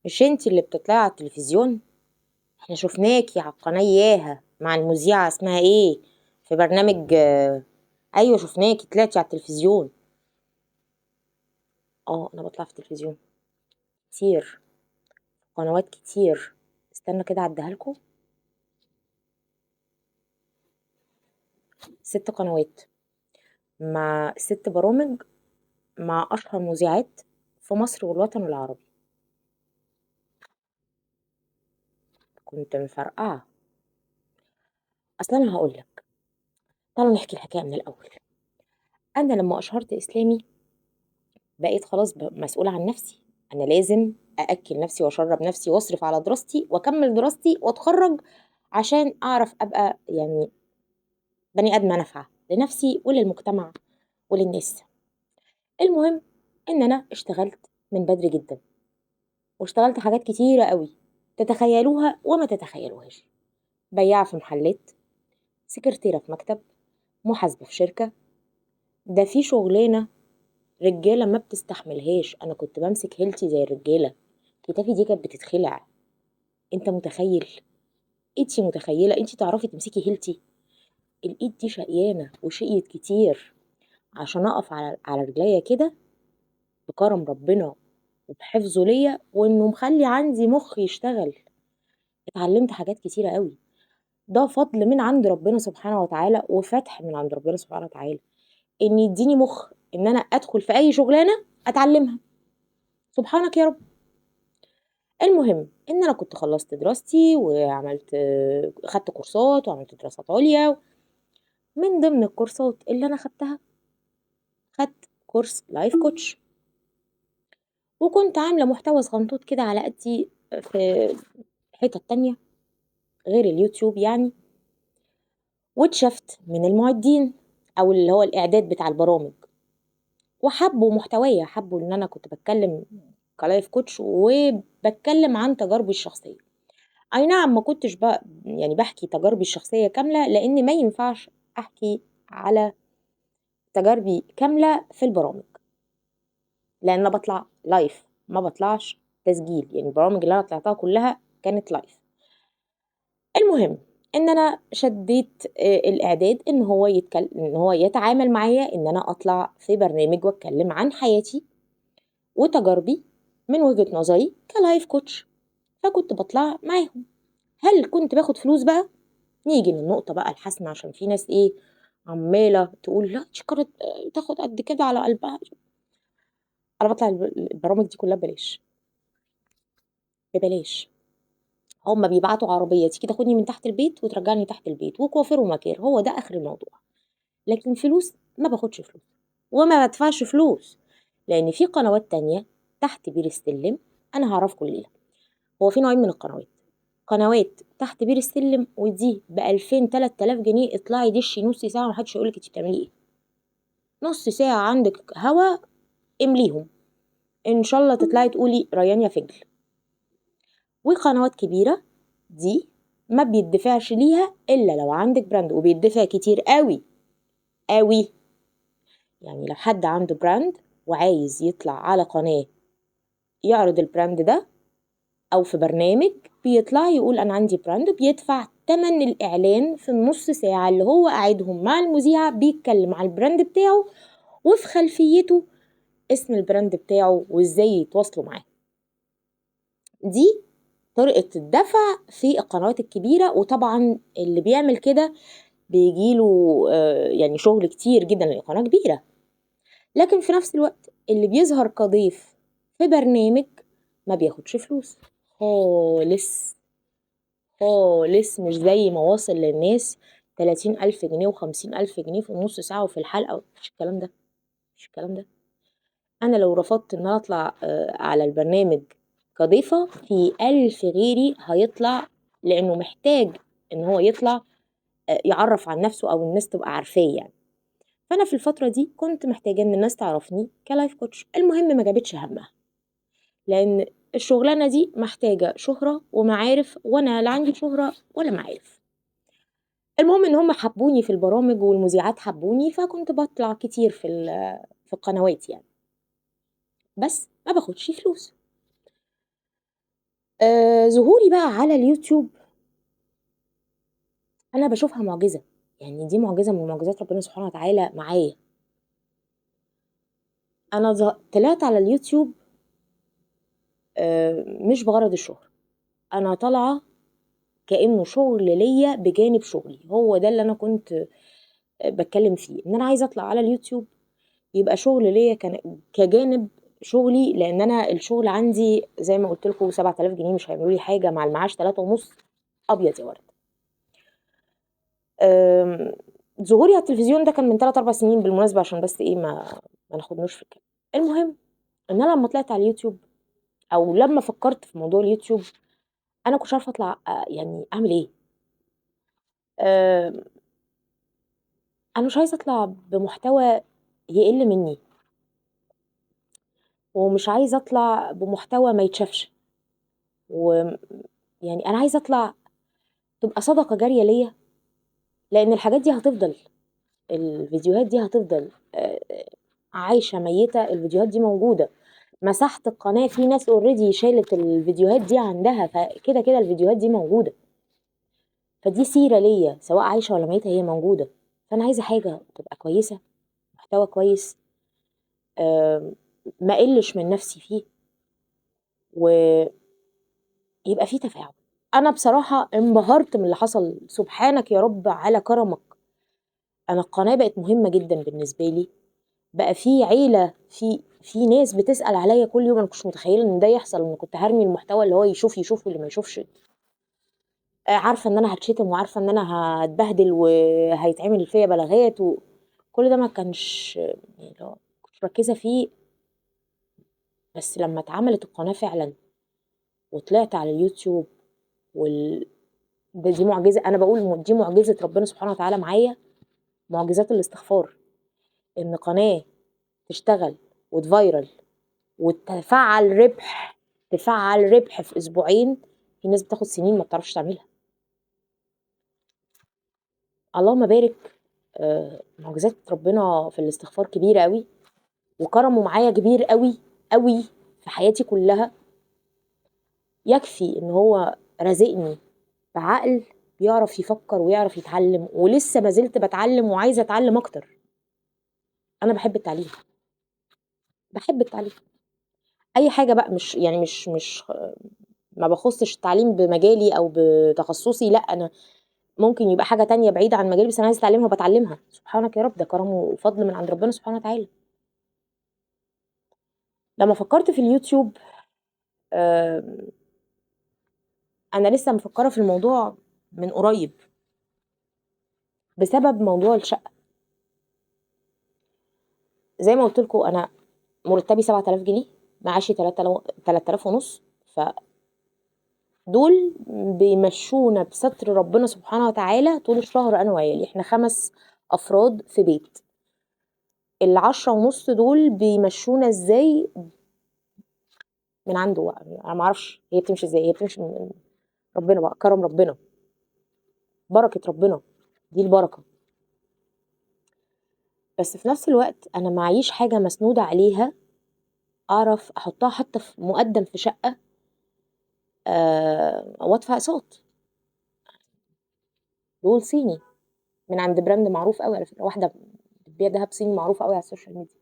مش انتي اللي بتطلعي على التلفزيون؟ احنا شفناكي على القناة اياها مع المذيعة اسمها ايه في برنامج، ايوه شفناكي طلعتي على التلفزيون. انا بطلع في التلفزيون كتير، قنوات كتير، استنى كده اعديها لكم. 6 قنوات مع 6 برامج مع اشهر مذيعات في مصر والوطن العربي. كنت مفرقعة. اصل انا هقول لك، تعالوا نحكي الحكاية من الاول. انا لما اشهرت اسلامي بقيت خلاص مسؤولة عن نفسي، انا لازم ااكل نفسي واشرب نفسي واصرف على دراستي واكمل دراستي واتخرج عشان اعرف ابقى بني ادمه نافعة لنفسي وللمجتمع وللناس. المهم ان انا اشتغلت من بدري جدا، واشتغلت حاجات كتيرة قوي تتخيلوها وما تتخيلوهاش. بياعه في محلات، سكرتيره في مكتب، محاسبه في شركة. ده في شغلانة رجاله ما بتستحملهاش، انا كنت بمسك هيلتي زي الرجالة، كتافي دي كانت بتتخلع. انت متخيل؟ انتي متخيله انتي تعرفي تمسكي هيلتي؟ الايد دي شقيانه وشقيت كتير عشان اقف على رجليا كده بكرم ربنا وبحفظه ليا، وانه مخلي عندي مخ يشتغل. اتعلمت حاجات كتيرة قوي، ده فضل من عند ربنا سبحانه وتعالى وفتح من عند ربنا سبحانه وتعالى ان يديني مخ ان انا ادخل في اي شغلانة اتعلمها. سبحانك يا رب. المهم ان انا كنت خلصت دراستي وعملت، خدت كورسات وعملت دراسات عليا. من ضمن الكورسات اللي انا خدتها خدت كورس life coach، وكنت عامله محتوى صغنطوط كده على قدي في حتة تانية غير اليوتيوب يعني، واتشفت من المعدين او اللي هو الاعداد بتاع البرامج، وحبوا محتوايا، حبوا ان انا كنت بتكلم ك life coach وبتكلم عن تجاربي الشخصية. اي نعم ما كنتش بحكي تجاربي الشخصية كاملة، لان ما ينفعش احكي على تجاربي كاملة في البرامج، لان انا بطلع live ما بطلعش تسجيل، يعني البرامج اللي انا طلعتها كلها كانت live. المهم ان انا شديت الاعداد ان هو يتكلم، ان هو يتعامل معايا ان انا اطلع في برنامج واتكلم عن حياتي وتجاربي من وجهة نظري ك life coach، فكنت بطلع معاهم. هل كنت باخد فلوس بقى؟ نيجي للنقطة بقى الحاسمة، عشان في ناس عمالة تقول لا شكرا تاخد قد كده على قلبها. انا بطلع البرامج دي كلها ببلاش، ببلاش. هما بيبعتوا عربية تيجي تاخدني من تحت البيت وترجعني تحت البيت، وكوافير وماكير، هو ده آخر الموضوع. لكن فلوس ما باخدش فلوس وما بدفعش فلوس، لأن في قنوات تانية تحت بير السلم أنا هعرفكم الليلة. هو في نوعين من القنوات، قنوات تحت بير السلم ودي بألفين تلات آلاف جنيه، اطلعي دشي نص ساعة ومحدش هيقولك انتي بتعملي ايه. نص ساعة عندك هوا امليهم ان شاء الله تطلعي تقولي ريان يا فجل. وقنوات كبيرة دي ما بيدفعش ليها إلا لو عندك brand، وبيدفع كتير قوي قوي. يعني لو حد عنده brand وعايز يطلع على قناة يعرض ال brand ده أو في برنامج، بيطلع يقول أنا عندي brand، وبيدفع تمن الإعلان في النص ساعة اللي هو قاعدهم مع المذيعة بيتكلم على ال brand بتاعه وفي خلفيته اسم ال brand بتاعه وإزاي يتواصلوا معاه. دي طريقة الدفع في القنوات الكبيرة، وطبعا اللي بيعمل كده بيجيله شغل كتير جدا لأن القناة كبيرة. لكن في نفس الوقت اللي بيظهر كضيف في برنامج ما بياخدش فلوس خالص خالص، مش زي ما واصل للناس تلاتين ألف جنيه وخمسين ألف جنيه في النص ساعة وفي الحلقة. مفيش الكلام ده، مفيش الكلام ده. أنا لو رفضت إن أنا أطلع على البرنامج كضيفة، في 1000 غيري هيطلع، لأنه محتاج إن هو يطلع يعرف عن نفسه أو الناس تبقى عارفاه. فأنا في الفترة دي كنت محتاجة إن الناس تعرفني كلايف كوتش. المهم ما جابتش همها، لأن الشغلانة دي محتاجة شهرة ومعارف، وأنا لا عندي شهرة ولا معارف. المهم إن هم حبوني في البرامج والمذيعات حبوني، فكنت بطلع كتير في القنوات، بس ما باخدش فلوس. ظهوري بقى على اليوتيوب أنا بشوفها معجزة، يعني دي معجزة من معجزات ربنا سبحانه وتعالى معايا. أنا طلعت على اليوتيوب مش بغرض الشهرة، أنا طالعة كأنه شغل ليا بجانب شغلي، هو ده اللي أنا كنت بتكلم فيه، إن أنا عايزة أطلع على اليوتيوب يبقى شغل ليا كجانب شغلي، لأن أنا الشغل عندي زي ما قلت لكم 7000 جنيه مش هيعملوا لي حاجة، مع المعاش 3.5 أبيض يا ورد. ظهوري على التلفزيون ده كان من 3-4 سنين بالمناسبة، عشان بس إيه ما ناخدنوش في الكلام. المهم إن أنا لما طلعت على اليوتيوب أو لما فكرت في موضوع اليوتيوب، أنا كنتش عارفة أطلع، يعني أعمل إيه. أنا مش عايزة أطلع بمحتوى يقل مني، ومش عايزة أطلع بمحتوى ما يتشافش، يعني أنا عايزة أطلع تبقى صدقة جارية ليا، لأن الحاجات دي هتفضل، الفيديوهات دي هتفضل، عايشة ميتة، الفيديوهات دي موجودة. مسحت القناة، في ناس already شالت الفيديوهات دي عندها، فكده كده الفيديوهات دي موجودة، فدي سيرة ليا سواء عايشة ولا ميتة هي موجودة. فأنا عايزة حاجة تبقى كويسة، محتوى كويس، ما قلش من نفسي فيه، ويبقى فيه تفاعل. أنا بصراحة انبهرت من اللي حصل، سبحانك يا رب على كرمك. أنا القناة بقت مهمة جدا بالنسبة لي، بقى في عيلة، في ناس بتسأل عليا كل يوم. أنا مكنتش متخيلة إن ده يحصل، إن كنت هرمي المحتوى اللي هو يشوف يشوف واللي ما يشوفش. عارفة إن أنا هتشتم، وعارفة إن أنا هتبهدل وهيتعمل فيا بلاغات، وكل ده ما كانش، يعني لو كنت مركزة فيه. بس لما اتعملت القناة فعلا وطلعت على اليوتيوب دي معجزة، أنا بقول دي معجزة ربنا سبحانه وتعالى معايا، معجزات الاستغفار، إن قناة تشتغل وتفايرل وتفعل ربح، تفعل ربح في أسبوعين، في ناس بتاخد سنين ما بتعرفش تعملها. اللهم بارك. معجزات ربنا في الاستغفار كبيرة قوي، وكرمه معايا كبير قوي قوي في حياتي كلها. يكفي إن هو رزقني بعقل بيعرف يفكر ويعرف يتعلم، ولسه ما زلت بتعلم وعايزة أتعلم أكتر. أنا بحب التعليم، بحب التعليم، أي حاجة بقى، مش يعني مش مش ما بخصش التعليم بمجالي أو بتخصصي، لا أنا ممكن يبقى حاجة تانية بعيدة عن مجالي بس أنا عايزة أتعلمها وبتعلمها. سبحانك يا رب، ده كرم وفضل من عند ربنا سبحانه وتعالى. لما فكرت في اليوتيوب، أنا لسه مفكرة في الموضوع من قريب بسبب موضوع الشقة. زي ما قلت لكم أنا مرتبي 7000 جنيه، معاشي تلات آلاف ونص، ف دول بيمشونا بستر ربنا سبحانه وتعالى طول الشهر أنا وعيالي، إحنا 5 أفراد في بيت. العشرة ونص دول بيمشونا إزاي من عنده بقى، أنا ما أعرفش هي بتمشي إزاي، هي بتمشي من ربنا بقى، كرم ربنا، بركة ربنا، دي البركة. بس في نفس الوقت أنا معيش حاجة مسنودة عليها أعرف أحطها حتى في مقدم في شقة، وأدفع أقساط. دول صيني من عند brand معروف قوي على فكرة، واحدة بتبيع دهب صيني معروفة قوي على ال social media،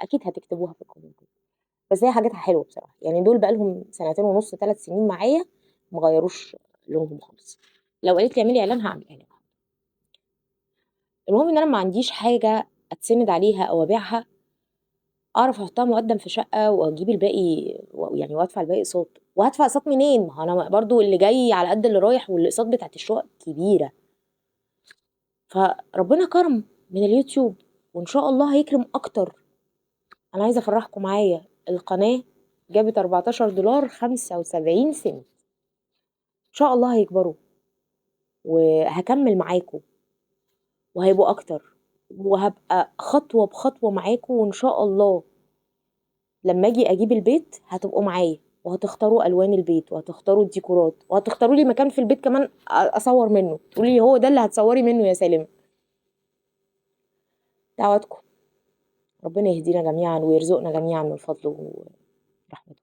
أكيد هتكتبوها في ال comment. بس هي حاجاتها حلوة بصراحة، دول بقالهم سنتين ونص 3 سنين معايا ما غيروش لونهم خالص. لو قالت لي اعملي إعلان هعمل إعلان. المهم إن أنا ما عنديش حاجة أتسند عليها أو أبيعها أعرف أحطها مقدم في شقة وأجيب الباقي وأدفع الباقي أقساط. وهدفع أقساط منين؟ ما هو أنا برضو اللي جاي على قد اللي رايح، والأقساط بتاعت الشقق كبيرة. فربنا كرم من اليوتيوب وإن شاء الله هيكرم أكتر. أنا عايزة أفرحكم معايا، القناة جابت أربعتاشر دولار خمسة وسبعين سنت، إن شاء الله هيكبروا وهكمل معاكم وهيبقوا أكتر، وهبقى خطوة بخطوة معاكم، وإن شاء الله لما أجي أجيب البيت هتبقوا معايا، وهتختاروا ألوان البيت، وهتختاروا الديكورات، وهتختاروا لي مكان في البيت كمان أصور منه، تقولي لي هو ده اللي هتصوري منه يا سالمة. دعواتكم، ربنا يهدينا جميعا ويرزقنا جميعا من فضله ورحمته.